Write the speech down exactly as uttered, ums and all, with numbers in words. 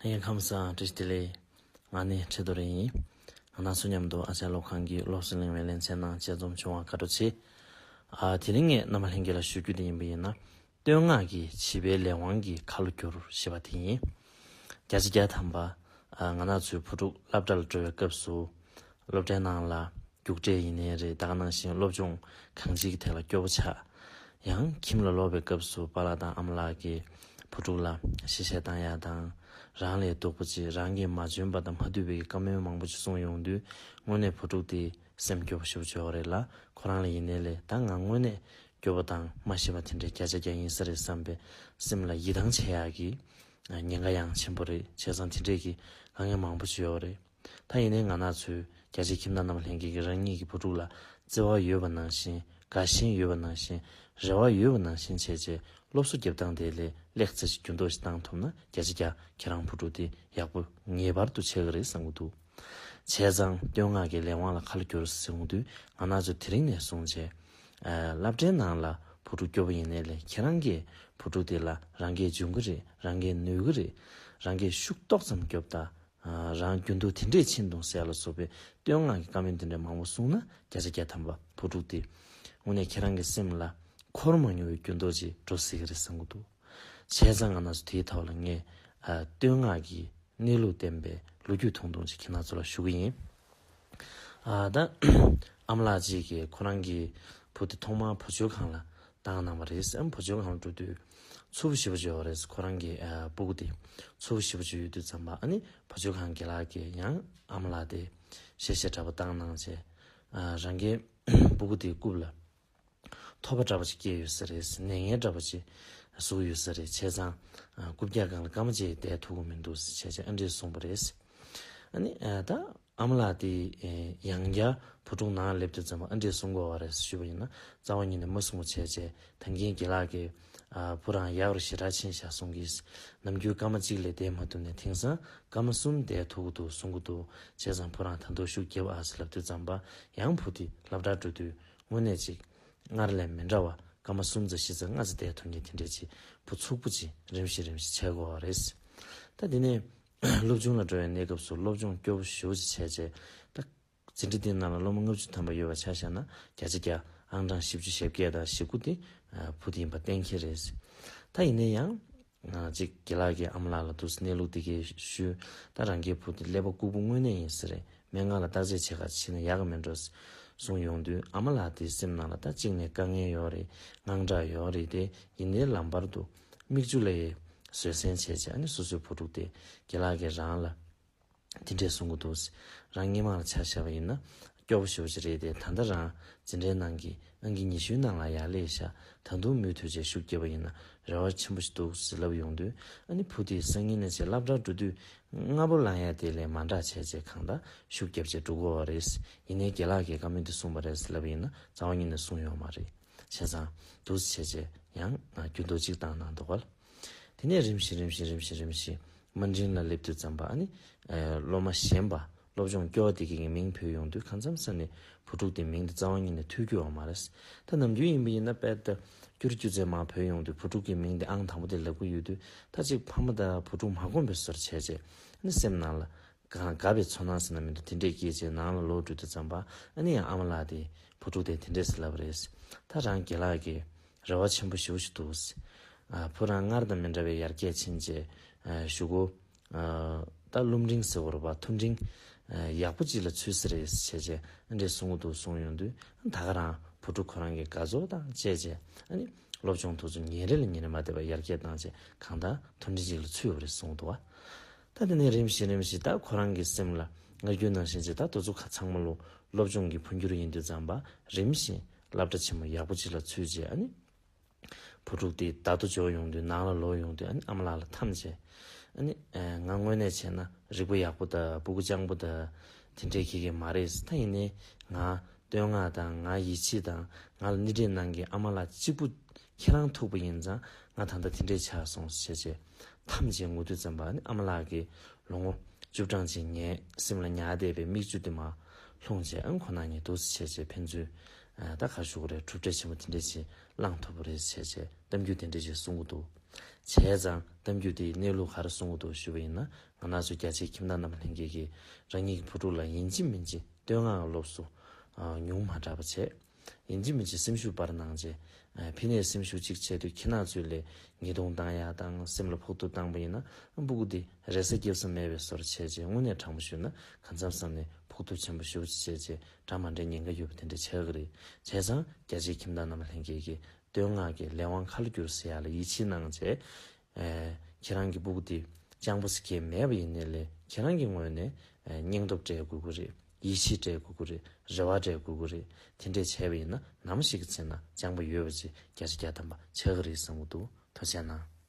ཡང་ཁམས་བཟང་། བཀྲ་ཤིས་བདེ་ལེགས། ང་ནི་ཁྲི་རྡོ་རིང་ཡིན། ང་རང་ཚོ་མཉམ་དུ་ཨ་ཅག་སློབ་ཁང་གི་སློབ་གསོ་གླེང་བའི་ལེ་ཚན་ནང་དཔྱད་རྩོམ་བྱུང་བར་དགའ་སྤྲོ་ཆེ། ཨ། དེ་རིང་ངས་རྣམ་པ་ལྷན་རྒྱས་ལ་ཞུ་རྒྱུ་དེ་ཡིན་པ་ཡིན་ན། བསྟོད་བསྔགས་ཀྱིས་བྱིས་པའི་ལས་དབང་གི་ཁ་ལོ་བསྒྱུར་ཞེས་པ་དེ་ཡིན། བརྒྱ་ཆ་བརྒྱ་ཐམ་པ། ཨ། ང་རང་ཚོའི་བུ་ཕྲུག་སློབ་གྲྭ་ལ་འགྲོ་བའི་སྐབས་སུ། སློབ་གྲྭའི་ནང་ལ་རྒྱུགས་སྤྲོད་ཡིན་ནའི་རེད། ད་ག་ནང་བཞིན་སློབ་སྦྱོང་གང་ཅིའི་ཐད་ལ་སྐྱོ་པོ་ཆགས། ཡང་ཁྱིམ་ལ་ལོག་པའི་སྐབས་སུ་པཱ་ལགས་དང་ཨ་མ་ལགས་ཀྱིས་བུ་ཕྲུག་ལ་གཞས་བཤད་བཏང་ཡ་དང་། རང་ལས་སྡུག་པོ་ཅིག་རང་གིས་མ་འཇོན་པ་དང་མ་འདོད་པའི་བཀའ་མོལ་མང་པོ་ཅིག་གསུངས་ཡོང་དུས། དངོས་གནས་བུ་ཕྲུག་དེ་སེམས་སྐྱོ་པོ་ཞེ་པོ་ཅིག་ཡོད་རེད་ལ། ཁོ་རང་ལ་ཡིན་ནའི་ལས་ད་ང་དངོས་གནས་སྐྱོ་པོ་དང་མ་ཤེས་པ་དེ་འདྲའི་བརྒྱ་ཆ་བརྒྱ་ཡིན་ས་རེད་བསམ་པའི་སེམས་ལ་ཡིད་ཐང་ཆད་ཡག་གི་ཉེན་ཁ་ཡང་ཆེན་པོ་རེད། བྱས་ཙང་དེ་འདྲས་ཀྱི་དཀའ་ངལ་མང་པོ་ཞིག་ཡོད་རེད། ད་ཡིན་ནའི་ང་རང་ཚོའི་རྒྱ་ཆེའི་ཁྱིམ་བདག་རྣམ་པ་ལྷན་རྒྱས་ཀྱིས་རང་ཉིད་ཀྱི་བུ་ཕྲུག་ལ་བརྩེ་བ་ཡོད་པ་ནང་བཞིན། དགའ་ཞེན་ཡོད་པ་ནང་བཞིན། རེ་བ་ཡོད་པ་ནང་བཞིན་བྱས་རྗེས་སློབ་གསོ་རྒྱབ་སྟངས་དེ་ལས་ལེགས་ཚད་ཅིག་འགྱུར་ལྡོག་ཅིག་བཏང་ཐུབ་ན། བརྒྱ་ཆ་བརྒྱ་ཁྱེད་རང་བུ་ཕྲུག་དེ་ཡག་པོ་ངེས་པར་དུ་ཆགས་ཀྱི་རེད་བསམ་གྱི་འདུག་བྱས་ཙང་བསྟོད་བསྔགས་ཀྱི་ལས་དབང་ལ་ཁ་ལོ་བསྒྱུར་ཟེར་ཡོང་དུས། ང་རང་ཚོ་དེ་རིང་ནས་བཟུང་བྱས། ཨ། སློབ་གྲྭའི་ནང་ལ་བུ་ཕྲུག་སྐྱོ་པོ་ཡིན་ནའི་ལས་ཁྱེད་རང་གིས་བུ་ཕྲུག་དེ་ལ་རང་གིས་འཇོན་གྱི་རེད། རང་གིས་ནུས་ཀྱི་རེད། རང་གིས་ཤུགས་ཏོག་ཙམ་རྒྱོབ་དང་། ཨ། རང་རྒྱུན་དུ་དེ་འདྲས་ཕྱིན་འདུག་ཟེར་ལ་སོགས་པའི་བསྟོད་བསྔགས་ཀྱི་བཀའ་མོལ་དེ་འདྲས་མང་པོ་གསུངས་ན། བརྒྱ་ཆ་བརྒྱ་ཐམ་པ་བུ་ཕྲུག་དེ་དངོས་གནས་ཁྱེད་རང་གི་སེམས་ལ་འཁོར་མ་མྱོང་བའི་འགྱུར་ལྡོག་ཅིག་འགྲོ་སྲིད་ཀྱི་རེད་བསམ་གྱི་འདུག་བྱས་ཙང་ང་རང་ཚོ་དེའི་ཐོག་ལ་ངས། ཨ། བསྟོད་བསྔགས་ཀྱི་གནས་ལུགས་བསྟན་པའི་ལོ་རྒྱུས་ཐུང་ཐུང་ཅིག་ཁྱེད་རང་ཚོ་ལ་ཞུ་གི་ཡིན། ཨ། ད་ཨ་མ་ལགས་གཅིག་གིས་ཁོ་རང་གི་བུ་དེ་ཐོག་མར་བུ་བཅོལ་ཁང་ལ་བཏང་གནང་བ་རེད། ཨ། བུ་བཅོལ་ཁང་ལ་འགྲོ་དུས་འཚུབ་པོ་ཞེ་པོ་ཅིག་ཡོད་རེད། ཁོ་རང་གི། ཨ། སྤུ་གུ་དེ་འཚུབ་པོ་ཞེ་པོ་ཅིག་ཡོད་དུས་ཙམ་པ། ཨ་ནི་བུ་བཅོལ་ཁང་གི་ལགས་ཀྱིས་ཡང་ཨ་མ་ལགས་དེ་གཞས་གཞས་འདྲ་པོ་བཏང་གནང་བྱས། ཨ། རང་གི་སྤུ་གུ་དེའི་རྐུབ་ལ་ཐོ་བ་འདྲ་པོ་ཅིག་སྐྱེས་ཡོད་ས་རེད། ནད་ངན་འདྲ་པོ་ཅིག་ཟུག་ཡོད་ས་རེད། བྱས་ཙང་། ཨ། རྐུབ་བཀྱག་སྒང་ལ་སྐར་མ་གཅིག་བསྡད་ཐུབ་ཀྱི་མི་འདུག་ཟེར་བྱས་བྱས་ཨ་འདྲས་གསུངས་པ་རེད། ཨ་ནི། ཨ། ད་ཨ་མ་ལགས་དེ། ཨེ། ཡང་བསྐྱར་བུ་ཕྲུག་ནང་སླེབས་དུས་ཙམ་པ་ཨ་འདྲས་གསུང་གི་ཡོད་རེད་ཞུས་པ་ཡིན་ན། རྩ་བ་ཉིད་ནས་མ་གསུང་བ་བྱས་བྱས། ད་གིན་རྒན་ལགས་ཀྱིས། ཨ། བུ་རང་ཡག་རུ་ཞེ་དྲག་ཕྱིན་ཤག་གསུང་གིས། ནམ་རྒྱུན་སྐར་མ་གཅིག་ལས་བསྡད་མ་ཐུབ་ནས་དེང་སང་སྐར་མ་གསུམ་བསྡད་ཐུབ་ཀྱི་འདུག་གསུང་གི་འདུག་བྱས་ཙང་བུ་རང་ད་དུང་ཤུགས་རྒྱབ་ཨ་ཟེར་ལབ་དུས་ཙམ་པ་ཡང་བུ་དེ་སློབ་གྲྭར་འགྲོ་དུས་དངོས་གནས་ཅིག་སྔར་ལས་མི་འདྲ་བ་སྐར་མ་གསུམ་ཙམ་བཞི་ཙམ་ལྔ་ཙམ་བསྡད་ཐུབ་མཁན་དེ་འདྲས་ཅིག་བུ་ཚུགས་པོ་ཅིག་རིམ་བཞིན་རིམ་བཞིན་ཆགས་ཀྱི་ཡོད་རེད། ད་དེ་ནས་སློབ་ཆུང་ལ་འགྲོ་བའི་གནས་སྐབས་སུ་སློབ་སྦྱོང་སྐྱོ་པོ་ཞེ་པོ་ཅིག་བྱས་རྗེས། ད་འཛིན་གྲྭ་འདིའི་ནང་ལ་སློབ་མ་ལྔ་བཅུ་ཐམ་པ་ཡོད་པ་ཆ་བཞག་ན། བརྒྱ་ཆ་བརྒྱ་ཨང་གྲངས་བཞི་བཅུ་ཞེ་བརྒྱད་དང་ཞེ་དགུ་དེ། ཨ། བུ་དེ་ཡིན་པ་གཏན་འཁེལ་རེད། ད་ཡིན་ན་ཡང་། ཨ། གཅིག་རྒན་ལགས་ཀྱིས་ཨ་མ་ལགས་ལ་འདུག་སེ་གནས་ལུགས་དེ་གས་ཞུས། ད་རང་གི་བུ་དེ་ཀླད་པ་ལྐུགས་པོ་དངོས་གནས་ཡིན་ས་རེད། སྨན་ཁང་ལ་བརྟག་དཔྱད་བྱེད་ག་ཕྱིན་ན་ཡག་གི་མེད་འགྲོ་གསུངས་ཡོང་དུས། ཨ་མ་ལགས་དེའི་སེམས་ནང་ལ་ད་གཅིག་ནས་དཀའ་ངལ་ཡོད་རེད། དངངས་སྐྲག་ཡོད་རེད་དེ། ཡིན་ནའི་ལམ་བར་དུ་མིག་ཆུ་ལ་ཡི་བཟོད་བསྲན་བྱས་བྱས། ཨ་ནི་སོ་སོའི་བུ་ཕྲུག་དེ་རྒན་ལགས་ཀྱིས་རང་ལ་དེ་འདྲས་གསུང་གི་འདུག་རང་སྔོན་མ་ལ་ཆ་བཞག་པ་ཡིན་ན་སྐྱོ་པོ་ཞེ་པོ་ཅིག་རེད་དེ། ད་ལྟ་རང་འཛིན་གྲྭའི་ནང་གི་ཨང་ཀི་ཉི་ཤུའི་ནང་ལ་ཡར་སླེབས་ཤག་ད་དུང་མུ་མཐུད་བྱས་ཤུགས་བརྒྱབ་པ་ཡིན་ན་རེ་བ་ཆེན་པོ་ཞིག་འདུག་ཟེར་ལབ་ཡོང་དུས། ཨ་ནི་བུ་དེ་སང་ཉིན་ནས་བྱས་སློབ་གྲྭར་འགྲོ་དུས་སྔ་པོ་ལངས་ཡ་དེ་ལས་མ་འདྲ་བྱས་བྱས་གང་ལྟར་ཤུགས་བརྒྱབ་བྱས་འགྲོ་དགོས་པ་རེད། ཡིན་ནའི་རྒན་ལགས་ཀྱིས་བཀའ་མོལ་འདི་གསུངས་པ་རེད་ཟེར་ལབ་པ་ཡིན་ན་རྩ་བ་ཉིད་ནས་གསུངས་ཡོད་མ་རེད། བྱས་ཙང་འདུག་སེ་བྱས་བྱས་ཡང་ང་རྒྱུན་དུ་གཅིག་བཏང་གནང་འདུག་ག་ལ། དེ་ནས་རིམ་བཞིན་རིམ་བཞིན་རིམ་བཞིན་རིམ་བཞིན་དམའ་འབྲིང་ལ་སླེབས་དུས་ཙམ་པ། ཨ་ནི། ཨེ། སློབ་མ་གཞན་པ་སློབ་སྦྱོང་སྐྱོ་བ་དེ་གའི་མིང་བོས་ཡོང་དུས། གང་འཚམ་ས་ནས་བུ་ཕྲུག་དེའི་མིང་དེ་རྩ་བ་ཉིད་ནས་ཐོས་རྒྱུ་ཡོད་མ་རེད། ད་ནམ་རྒྱུན་ཡིན་པ་ཡིན་ན་དཔེ་ད་སྐྱུར་སྐྱུར་ཙམ་མར་བོས་ཡོང་དུས། བུ་ཕྲུག་གི་མིང་དེ་ཨང་དང་པོ་དེ་ལབ་ཀྱི་ཡོད་དུས། ད་ཅིག་ཕ་མ་དང་བུ་ཕྲུག་མ་དགོངས་པའི་བཟོ་འདྲ་བྱས་བྱས། ཨ་ནི་སེམས་ནང་ལ་དགའ་དགའ་བའི་ཚོར་སྣང་ཟེར་ན་མི་འདུག་དེ་འདྲས་སྐྱེས་བྱས་ནང་ལ་ལོག་འགྲོ་དུས་ཙམ་པ། ཨ་ནི་ཡང་ཨ་མ་ལགས་དེས་བུ་ཕྲུག་དེ་དེ་འདྲས་ཟེར་ལབ་པ་རེད། ད་རང་རྒན་ལགས་ཀྱིས་རེ་བ་ཆེན་པོ་ཞེ་པོ་ཞིག་འདུག་ཨ། བུ་རང་སྔར་དང་མི་འདྲ་བའི་ཡར་རྒྱས་ཕྱིན་བྱས། ཨ། གཞུག་གུ། ཨ། ད་རླུང་འཕྲིན་ཟེར་བ་རེད་པ། མཐུན་སྒྲིལ། ཨ། ཡག་པོ་ཅིག་ལ་ཚུད་ས་རེད་བྱས་བྱས་ཨ་འདྲས་གསུང་གི་འདུག་གསུང་ཡོང་དུས། ད་ག་རང་བུ་ཕྲུག་ཁོ་རང་གི་དགའ་ཚོར་དང་བཅས་བྱས། ཨ་ནི་སློབ་སྦྱོང་དེ་ཚོ་ཉིན་རེ་ལ་ཉིན་རེ་མ་བསྡད་པར་ཡར་རྒྱས་བཏང་བྱས་གང་ལྟར་མཐུན་སྒྲིལ་ཅིག་ལ་ཚུད་ཡོད་རེད་གསུང་གི་འདུག་བ། ད་དེ་ནས་རིམ་བཞིན་རིམ་བཞིན་ད་ཁོ་རང་གི་སེམས་ལ་སྔར་རྒྱུན་ནང་བཞིན་བྱས། ད་དེ་ཚོ་ཁ་ཚང་མ་ལོ་སློབ་སྦྱོང་གི་འཕོ་འགྱུར་ཡིན་དུས་ཙམ་པ། རིམ་བཞིན་སློབ་གྲྭ་ཆེན་མོ་ཡག་པོ་ཅིག་ལ་ཚུད་བྱས། ཨ་ནི་བུ་ཕྲུག་དེ་ཟླ་ཐོ་འབྱོར་ཡོང་དུས། ནང་ལ་ལོག་ཡོང་དུས། ཨ་ནི་ཨ་མ་ལགས་ལ་འཐམས་བྱས། ཨ་ནི། ཨ། ང་དངོས་གནས་བྱས་ན་རིག་པ་ཡག་པོ་དང་སྤུ་གུ་སྤྱང་པོ་དང་དེ་འདྲའི་ཁྱི་ཁྱི་མ་རེད། ད་ཡིན་ནའི་ང་བསྟོད་བསྔགས་དང་ང་ཡིད་ཆེས་དང་ང་ལ་སྣེ་ཁྲིད་གནང་མཁན་ཨ་མ་ལགས་གཅིག་པུ་ཁྱེད་རང་ཐུག་པ་ཡིན་ཙང་ང་ད་ལྟ་དེ་འདྲས་ཆགས་སོང་ཟེར་བྱས་འཐམས་བྱས་ངུ་དུས་ཙམ་པ། ཨ་ནི་ཨ་མ་ལགས་ཀྱིས་ལོ་ངོ་བཅུ་གྲངས་ཅིག་ངའི་སེམས་ལ་ཉར་བསྡད་པའི་མིག་ཆུ་དེ་མར་ལྷུང་བྱས། ཨ་ནི་ཁོ་ན་ཉིད་འདུག་སེ་བྱས་བྱས་ཕན་ཚུན། ཨ། ད་ག་རེ་ཞུ་དགོས་རེད། གྲུབ་འབྲས་ཆེན་པོ་དེ་འདྲས་ཅིག་བླངས་ཐུབ་པ་རེད་བྱས་བྱས་གཏམ་རྒྱུད་དེ་འདྲས་ཅིག་གསུང་གི་འདུག་བྱས་ཙང་གཏམ་རྒྱུད་དེའི་གནས་ལུགས་ག་རེ་གསུང་གི་འདུག་ཞུས་པ་ཡིན་ན། ང་རང་ཚོ་རྒྱ་ཆེའི་ཁྱིམ་བདག་རྣམ་པ་ལྷན་རྒྱས་ཀྱིས་རང་ཉིད་ཀྱི་བུ་ཕྲུག་ལ་ཡིན་གཅིག་མིན་གཅིག་བསྟོད་བསྔགས་སློབ་གསོ་ཨ་ཉུང་མ་དྲགས་པ་བྱས། ཡིན་གཅིག་མིན་གཅིག་སེམས་ཤུགས་སྤར་གནང་བྱས། ཨ་ཕི་ནས་སེམས་ཤུགས་གཅིག་བྱས་དུས་ཁྱི་ནག་ཚོས་ལས་ཉེས་རྡུང་བཏང་ཡག་དང་སེམས་ལ་ཕོག་ཐུག་བཏང་པ་ཡིན་ན། སྤུ་གུ་དེ་རེ་ས་སྐྱེབས་ས་མེད་པའི་བཟོ་འདྲ་བྱས་བྱས། དངོས་གནས་དྲང་པོ་ཞུས་ན་གང་འཚམ་ས་ནས་ཕོག་ཐུག་ཆེན་པོ་ཞེ་པོ་ཅིག་བྱས་བྱས། འདྲ་མ་འདྲའི་ཉེན་ཁ་ཡོད་པ་དེ་འདྲ་ཆགས་ཀྱི་རེད། བྱས་ཙང་རྒྱ་ཆེའི་ཁྱིམ་བདག་རྣམ་པ་ལྷན་རྒྱས་ཀྱིས་བསྟོད་བསྔགས་ཀྱི་ལས་དབང་ཁ་ལོ་བསྒྱུར་ཟེར་ཡག་ལ་ཡིད་ཆེས་གནང་བྱས། ཨེ་ཁྱེད་རང་གི་སྤུ་གུ་དེ་སྤྱང་པོ་ཟེར་མཁན་མེད་པ་ཡིན་ནའི་ལས། ཁྱེད་རང་གི་ངོས་ནས་ཨེ་སྙིང་སྟོབས་སྤྲད་དགོས་ཀྱི་རེད། ཡིད་ཆེས་སྤྲད་དགོས་ཀྱི་རེད། རེ་བ་སྤྲད་དགོས་ཀྱི་རེད། དེ་འདྲས་བྱས་པ་ཡིན་ན་ནམ་ཞིག་གི་ཚེ་ན་སྤྱང་པོ་ཡོད་པ་ཅིག་བརྒྱ་ཆ་བརྒྱ་ཐམ་པ་ཆགས་ཀྱི་རེད་བསམ་གྱི་འདུག། ཐུགས་རྗེ་གནང་།